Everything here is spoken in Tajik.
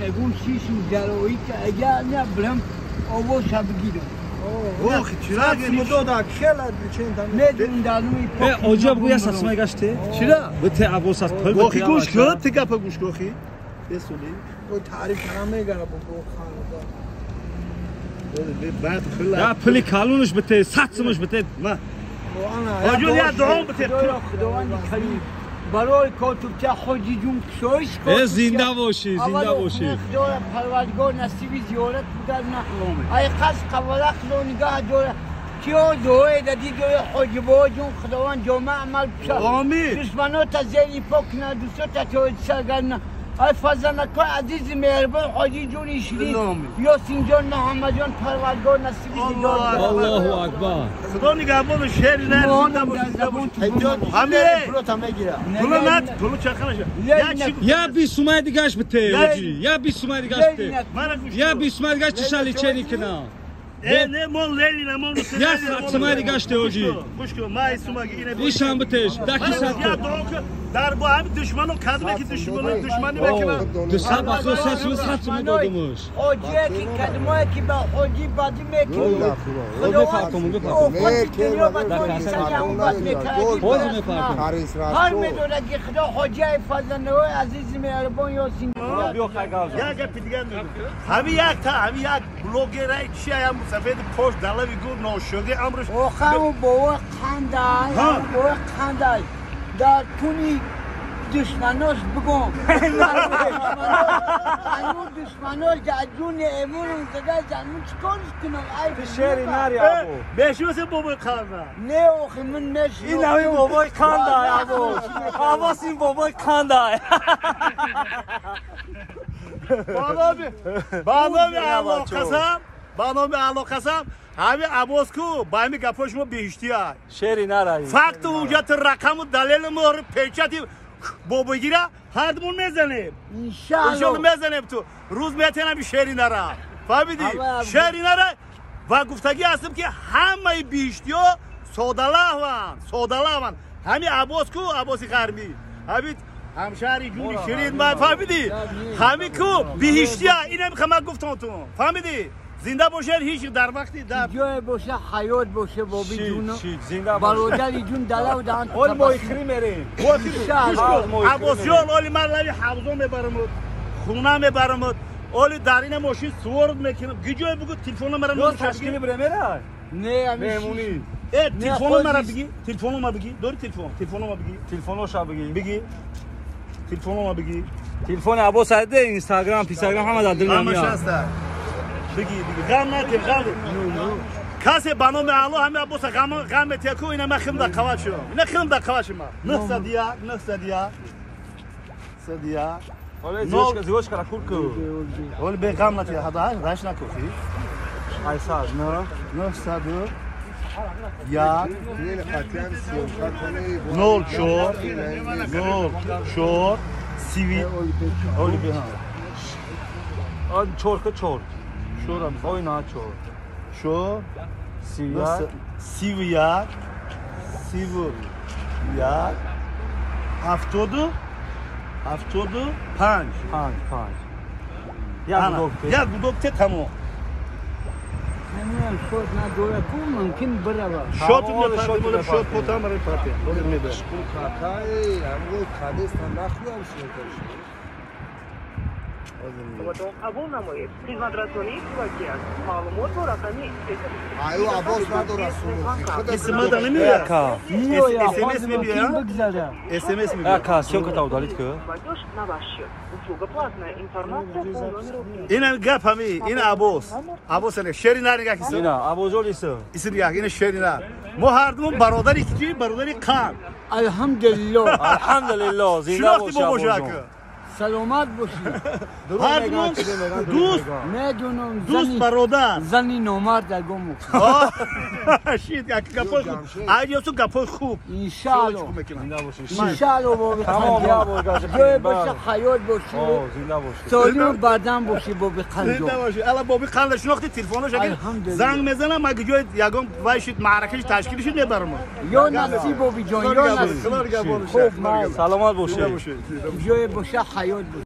ягон чишу дарои агар набрам овоза бигирам. Ох, чира мудода хела ченда медундалуи. Э, оҷа бугу я сасмай гаште? Чира? Бите абос аз пул. Охи гӯш кун, ти гапа гӯш кун охи. Бесули. О таъриф кара мегара бо хануда. Баъд хила. Я пули калунш бите, сатсумш бите. Ма. Оҷон я дуо бите. Худованди карим барои котубча ҳоҷи ҷун кушоиш кун. Э, зинда бошӣ, зинда бошӣ. Худоя парвардигор насиби зиёрат бугар на. Ай қас қавала худо нигаҳ дора. Киё дуое дади дуои ҳоҷи бобо ҷун худованд ҷома амал пуша. Омин. Душманота зери пок куна, дӯстота тоҷи саргарна. Ай фарзандакои азизи меҳрибон ҳоҷи ҷуни ширин. Ёсинҷон, Муҳаммадҷон парвардигор насиби дидор. Аллоҳу акбар. Худо нигаҳбон шери нар зинда бошӣ. Ҳаме. Пулота мегира. Пуло нат, пуло чақанаша. Я 20 сумай дигаш бите, ҳоҷи. Я 20 сумай дигаш бите. Я 20 сумай дигаш чишали чени кина. Э, не мон лели на мон. Я 100 сумай дигаш те, ҳоҷи. Гӯш кун, май сумаги ине. Ишам битеш, даки сад. Я дуо дар бо ҳами душману кадме ки душману душманӣ мекунанд. Ду сад бахо сад сум сад сум додумуш. Ҳоҷие ки кадмое ки ба ҳоҷи бадӣ мекунад. Ҳар медонад ки худо ҳоҷияи фарзандаҳои азизи меҳрибон ёсин. Як гапи дигар мегӯм. Ҳами як та ҳами як блогерай чи ям сафеди пош далави гур ношоги амрш. Охаму бовои қандай, бовои қандай. Дар туни душманош бигом. Ану душманош дар ҷуни эмурун зада занун чикорш кунам? Ай шери нари або. Мешносе бобои қанда? Не охи ман мешносам. Ин ҳами бобои қандай або. Абос ин бобои қандай. Ба номи Аллоҳ қасам, ба номи Аллоҳ қасам, ҳами абос ку ба ҳами гапҳои шумо беҳиштия. Шери нараи. Факту ҳуҷҷату рақаму далелу муҳру печати бобогира ҳардумон мезанем. Иншаалло мезанем ту. Рӯз метенам шери нара. Фаҳмидӣ? Шери нара ва гуфтагӣ ҳастем ки ҳамаи биҳиштиҳо содалаҳванд, содалаҳванд. Ҳами абос ку абоси ғарбӣ. Ҳами ҳамшаҳри ҷуни ширин ма фаҳмидӣ? Ҳами ку биҳиштия инам хама гуфтам ту. Фаҳмидӣ? Зинда бошед ҳеч дар вақти дар ҷое боша ҳаёт боша боби ҷун зинда бародари ҷун далав даҳан ол моихри мерем. Аббосҷон оли ман лави ҳавзо мебарамуд, хона мебарамуд, оли дар ина мошин суворд мекунам. Гиҷое бугу телефона мара ё ташкили бире мера? Не, меҳмонӣ. Э, телефона мара биги, телефона ма биги, дори телефон, телефона ма биги, телефоноша биги. Биги. Телефона ма биги. Телефони Аббос айде Инстаграм, Пинстаграм ҳама дар дил ҳамаш ҳаст. Биги, биги, ғам накун, ғам. Касе ба номи Аллоҳ ҳами Аббоса ғам ғам метия ку ина ман хим да қават шудам. Ина хим да қават шудам. 901 901 101. Оле зиёш кара кур ку. Оле бе ғам натия, ҳада раш наку хи. Айсад, 901 0 4 0 4 сиви. Оле бе ҳа. Он 4 ка 4. Шорам. Ой на 4. Шо 31 31 31 72 75 5 5. Я гудок те. Я гудок те тамом. Намедонам шот надора ку мумкин бирава. Шот мепартем, шот потам мепартем. Ҳозир мебарам. Какай, амгу кадеста нахӯям шоташ. Қабул намоед. Хизматрасонии пулакӣ аст. Маълумот бо рақами Аю Аббос надора сумухи. СМС да намеояд? СМС мебиёяд? СМС мебиёяд. Ака, съёмка удалить ку. Платёж на ваш счет. Услуга платная. Информация по номеру. Ина гап ҳами, ина Аббос. Аббос ана шери нар нигах исо. Ина Аббосҷон исо. Исо нигах, ина шери нар. Мо ҳардумон бародари ки, бародари қанд. Алҳамдулиллоҳ. Алҳамдулиллоҳ, зинда Шинохти боши бобошо Аббосҷон. ака. Саломат бошӣ. Ҳардумон дӯст, Медонам дӯст бародар. Зани номард агому. Шит, ака гапои хуб. Айҷосу гапои хуб. Иншаалло. Зинда боши. Иншаалло боби Тамом қанҷо. я бор гашт. Ҷое боша ҳаёт бошӣ. О, зинда боши. Солиму бадан бошӣ боби қанҷо. Зинда боши. Ала боби қанда шинохти телефонаш агар Алҳамдулиллоҳ. занг мезанам, ага ҷои ягон вай шид маъракаш ташкил шид мебарам. Ё насиб боби ҷон, ё насиб. Худо Хуб, нигаҳбон. Саломат боши. Ҷое боша ҳаёт бошӣ.